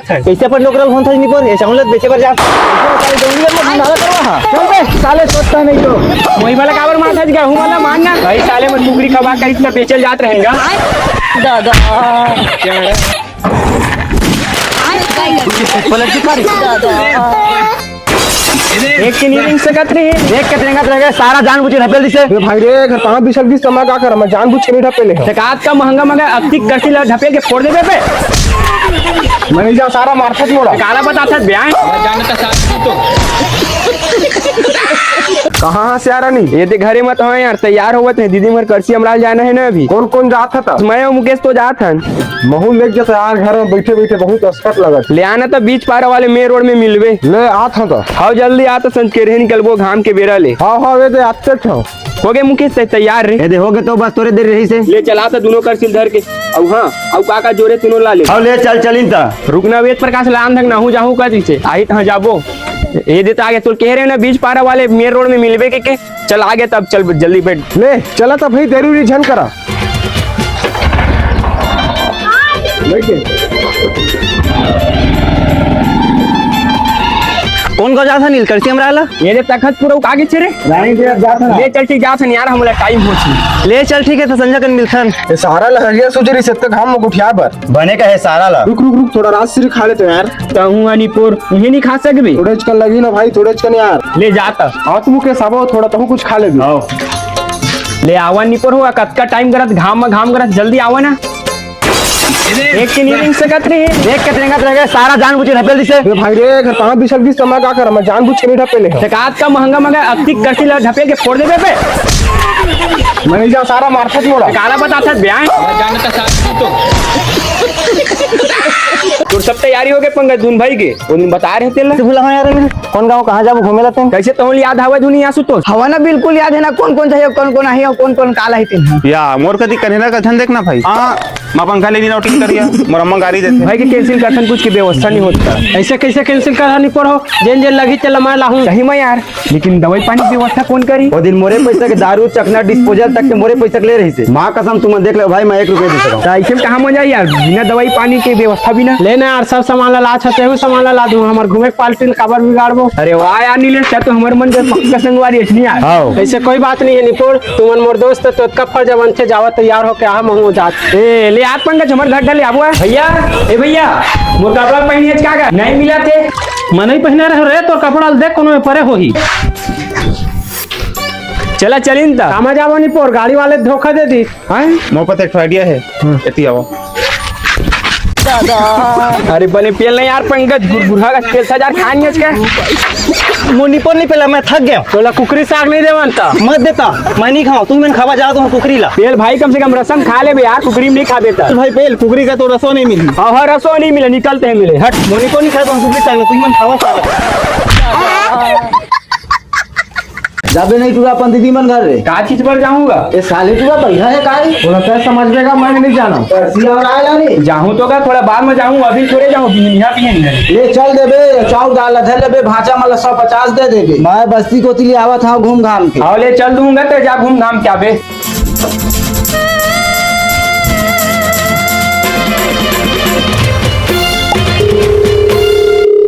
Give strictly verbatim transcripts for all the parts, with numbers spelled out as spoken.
कैसे अपन लोकरल होन था निपोर, ये चावल बेचे बर जा। साले डोंगरी में भंडारा करवा हा। चल बे, साले सोचता नहीं तो। वही वाला काबर मारत हस, गहूं वाला मार ना। भाई साले मन कुकरी खवा करिस त बेचल जात रहेगा। दादा। पलट के पारी। दादा। एक के नहीं रेंग सकत रहे। देख के रेंगत रह गए, सारा जानबूझ के ढपेल दिसे। अरे भाई रे, घर पाँव बिछल गिस त मैं का करम, मैं जानबूझ के नहीं ढपेले हंव। त का अतका महंगा मंगा अतिक कसी ला ढपेल के फोड़ देबे बे। मैं नहीं जांव, सारा मारथस मोला। काला बताथस बे। कहाँ हस यार रानी? ये दे घरे म तो हंव यार, तैयार होवत हे, दीदी मोर करसी अमराल जाना हे ना अभी। कोन कोन जात हस? मैं अउ मुकेश तो जात हन। महूं लेग जस यार, घर में बैठे बैठे बहुत असकट लगत। ले आना त बीच पारा वाले मेन रोड में मिलबे। ले आत हंव त। हव जल्दी आ त, संझ के रहे निकलबो घाम के बेरा ले। हव हव, ये दे आते हंव। होगे मुकेश, तैं तैयार रे? ये दे होगे तो बस तोरे देर रहिसे। ले चल आ त दूनों करसी ल धर के। अउ हाँ, अउ का का जोरे तीनों ला ले। हव ले चल चलिन त। रुकना वेद प्रकाश, लान धक नाहू जाहू का दिसे। आही त हाँ जाबो। ये दे त आगे तोर कहे रहे ना बीच पारा वाले मेन रोड में मिलबे के, के। चल आगे तब चल जल्दी बैठ। ले चला त भाई, देरी उरी झन करा। बैठ के। कोन गांव जात हस नील, करसी अमराल? ये दे तखतपुर अउ का गिस रे? रानी के जात हन। ले चल ठीक जात हन यार, हमला टाइम होत हे। ले चल ठीक हे त संझा कन मिलथन। ये सारा लहरिया सूझ रहिस हे त घाम में गोठिया बर। बने कहे सारा ला। रुक रुक रुक, थोड़ा राजश्री खा लेते यार। तहूं ह निपोर, उहें नहीं खा सकबे। थोड़े च कन लगी ना भाई, थोड़े च कन यार। ले जात। हाँ, तुम के सबो थोड़ा तहूं कुछ खा लेबे। आओ। ले आवा निपोर हो, कतका टाइम करत, घाम में घाम करत, जल्दी आवा ना। एक के नहीं रेंग सकत रहे। देख के रेंगत रह गए, सारा जानबूझ के ढपेल दिसे। अरे भाई रे, घर पाँव बिछल गिस त मैं का करम, मैं जानबूझ के नहीं ढपेले हंव। त का अतका महंगा मंगा अतिक कसी ला ढपेल के फोड़ देबे बे। मैं नहीं जांव, सारा मारथस मोला। काला बताथस बे। तोर सब तैयारी होगे पंकज, दूनों भाई के। वो दिन बता रहे तेला। से भुला यार, कोन गांव कहाँ जाबो घूमे ला तेन? कैसे तोला याद हवय दुनिया आशुतोष? हवा ना बिल्कुल याद हे ना, कोन कोन जाही, कोन कोन आही अउ कोन कोन काला हे तेन। या, मोर कती कन्हेरा का झन देखना भाई। हाँ, मैं पंखा ले दी ना, ठीक करिया। मोर अम्मा गारी देथे। भाई के cancel करथन, कुछ के व्यवस्था नहीं होता। ऐसे कैसे cancel करा नहीं पड़ो? जेन जेन लगी तेला मैं लाहूं। सही में यार। लेकिन दवाई पानी के व्यवस्था कोन करी? वो दिन मोरे पैसा के दारू, चखना, disposal तक के मोरे पैसा के ले रहिसे। माँ कसम, तुमन देख लो भाई, मैं एक रुपया दे सकता हूँ। त अइसे में कहाँ मजा आई यार, बिना दवाई पानी के व्यवस्था बिना। ले ना यार, सब सामान ला लात हस, तेहू सामान ला ला दूँ, हमर घूमे के party ल काबर बिगाड़बो? अरे वाह यार नीलेश, तैं तो हमर मन के पक्का संगवारी हस नहीं यार। हाँ। ऐसे कोई बात नहीं हे निपोर, तुमन मोर दोस्त, तो ओतका फर्ज बनथे, जावा तैयार होके आ, महूँ जात। ए, ले आत पंकज, हमर घर डले आबो है। भैया, ए भैया, मोर कपड़ा पहिने हस का गा? नहीं मिलत हे। मैं नहीं पहिने रहे रे, तोर कपड़ा ल देख, कोनो में परे होही। चला चलिन त। कामा जाबो निपोर, गाड़ी वाले धोखा दे दी। हैं? मोर पास एक ठो idea हे। हाँ। एती आवा। अरे बने पेल नहीं यार पंकज, गुरगुरा का पेल था यार, खान नहीं इसका। मोर निपोर नहीं पेला, मैं थक गया। तोला कुकरी साग नहीं देवन त? मत देता, मैं नहीं खाऊं, तुमन खावा जाओ तुम कुकरी ला। पेल भाई, कम से कम रसम खा ले बे यार, कुकरी में नहीं खा देता। भाई पेल, कुकरी का तो रसो नहीं मिली। हाँ, हाँ, रसो नहीं मिले, निकलते हैं मिले, हट। मोर निपोर नहीं खाए तो हम कुकरी साग ला, तुमन खावा साग। जाबे नहीं टूरा अपन दीदी मन घर रे। का चीज बर जाहूँ गा? ए साले टूरा बैठा है काई? बोला तै समझ लेगा, मैं नहीं जाना। परसी और आएगा रे। जाहूँ तो का, थोड़ा बाद में जाहूँ, अभी थोड़े जाहूँ, बिहनिया बिहनिया। ले चल देबे, चाउर दाल ला धर लेबे, भांचा मन ला सौ पचास दे देबे। मैं बस्ती कोती ले आवत हूँ घूम घाम के। हाँ ले चल दूंगा, तो जा घूम घाम के आबे।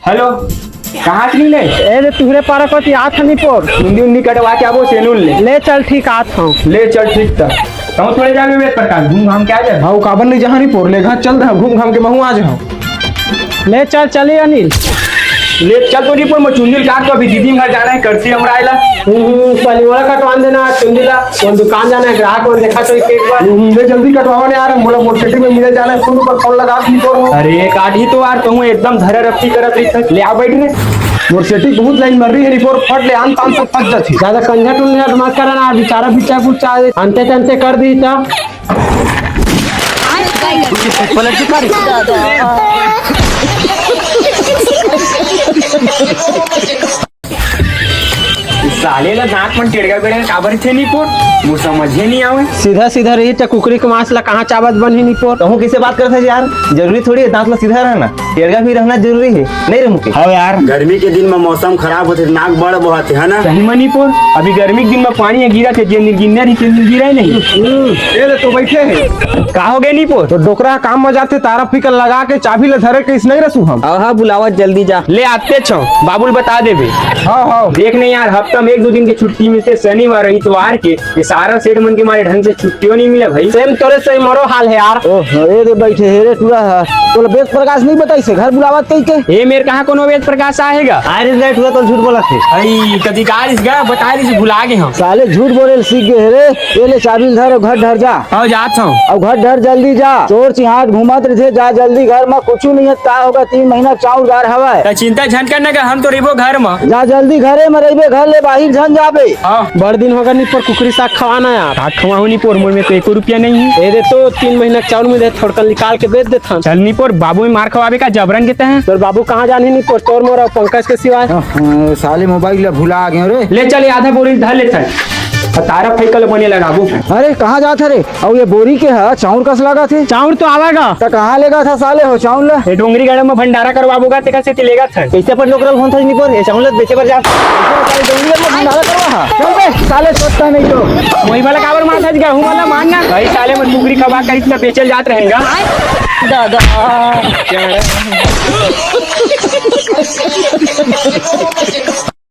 हेलो। कहाँ से मिले? ए रे, तुहरे पारा कोती आत हनी पोर। चुंदी उंदी कटवा के आबो, सेनुल ले। ले चल, ठीक आत हूँ। ले चल, ठीक था। तहूँ थोड़े जाबे वेद प्रकाश, घूम घाम के आ जाबे। हाँ, काबर नहीं जहाँ नहीं पोर, ले घर चल रहा, घूम घाम के महूँ आ जाऊँ। ले चल, चली अनिल। ले चल तो नहीं पोर, मैं चुंदी काट तो अभी दीदी घर जाना है, करसी हमरा आइला। हम्म, पहले वाला कटवान देना, चुंदी ला। कौन दुकान जाना है, ग्राहक मन देखा तो एक, एक बार। हम्म, ले जल्दी कटवाओ ना यार, मोला मोर सेटिंग में मिले जाना है, फोन पर फोन लगा दी तो। अरे काटी तो यार, कहूँ एकदम धरा रफ्ती करत रही था। ले आ बैठ रे। मोर सेटिंग बहुत लाइन मर रही है, रिपोर्ट फट ले आन तान से फंस जाती। ज्यादा कंझट उंझट मत करा ना, बेचारा बिचार कुछ चाहे अंते तंते कर दी था। पलट के कर। साले ला दांत मन टेड़गा बेड़ा काबर थे नहीं पोर। वो समझे नहीं आवे। सीधा सीधा रही त कुकरी के मांस ला कहाँ चाबत बनही निपोर? तहूँ कैसे बात करत है यार? जरूरी थोड़ी है दांत ला सीधा रहना, टेढ़ा भी रहना जरूरी है, नहीं रे मुकेश? हाँ यार। गर्मी के दिन में मौसम खराब होते, नाक बड़ बहत है ना? सही में निपोर, अभी गर्मी के दिन में पानी गिरा थे, जेन दिन गिरना रही, तेन दिन गिरा ही नहीं। ए ले तो बैठे है। का हो गए निपोर? तो डोकरा काम में जाते, तारा फिकर लगा के चाबी ले धरे के इस नहीं रसू हम। हाँ हाँ, बुलावा जल्दी जा। ले आते छो, बाबू ल बता देबे। हाँ हाँ। देख नहीं यार, हफ्ता में एक दो दिन की छुट्टी मिलते, शनिवार इतवार के, ये सारा सेठ मन के मारे ढंग से छुट्टियों नहीं मिला भाई। सेम तोरे से मरो हाल है यार। ओह, ए दे बैठे हे रे टूरा हा। तोला वेद प्रकाश नहीं बताइस हे घर बुलावत कहिके? ए मेर कहाँ कोनो वेद प्रकाश आएगा? अरे रे टूरा, तो झूठ बोलत हे। भाई, कदी का रिस गा, बता रिस, भुला गे हम। साले झूठ बोले ल सीख गए हे रे। ए ले चाबी ल धर अउ घर डहर जा। हाँ, जात हूँ। अउ घर डहर जल्दी जा। चोर चिहाट घूमत रहिथे, जा जल्दी घर म, कुछु नहीं है, का होगा, तीन महीना चाउर दार हवय। त चिंता झन करना गा, हम तो रहिबो घर म। जा जल्दी घरे म रहिबे, घर ले बाहिर झन जाबे। हाँ। बड़ दिन होगा निपोर कुकरी साग खवाना यार। साग खवाहू निपोर, मोर में तो एको रुपया नहीं है। ए दे तो तीन महीना के चाउर मिले, थोड़कन निकाल के बेच देथन। चल निपोर, बाबू में मार खवाबे का जबरन के तहं? तोर बाबू कहाँ जानही निपोर, तोर मोर अउ पंकज के सिवाय। हाँ, साले मोबाइल ला भुला गए रे। ले चल, आधा बोरी धर लेथन। तारा फेंकल बने लगाबू। अरे कहाँ जात हरे? अउ ये बोरी के ह चाउर कस लागत हे। चाउर तो आवेगा। त कहाँ लेगत हस साले हो चाउर ला? ये डोंगरीगढ़ में भंडारा करवाबो गा, तेकर सेती लेगत हन। कैसे अपन डोकरा ल होन था निपोर, ये चाउर ला बेचे बर जा। साले डोंगरीगढ़ में भंडारा करवा हा। चल बे, साले सोचता नहीं तो। वही वाला काबर मारत हस, गहूं वाला मार ना। भाई साले मन कुकरी खवा के इतना बेचल जात रहेगा। दादा।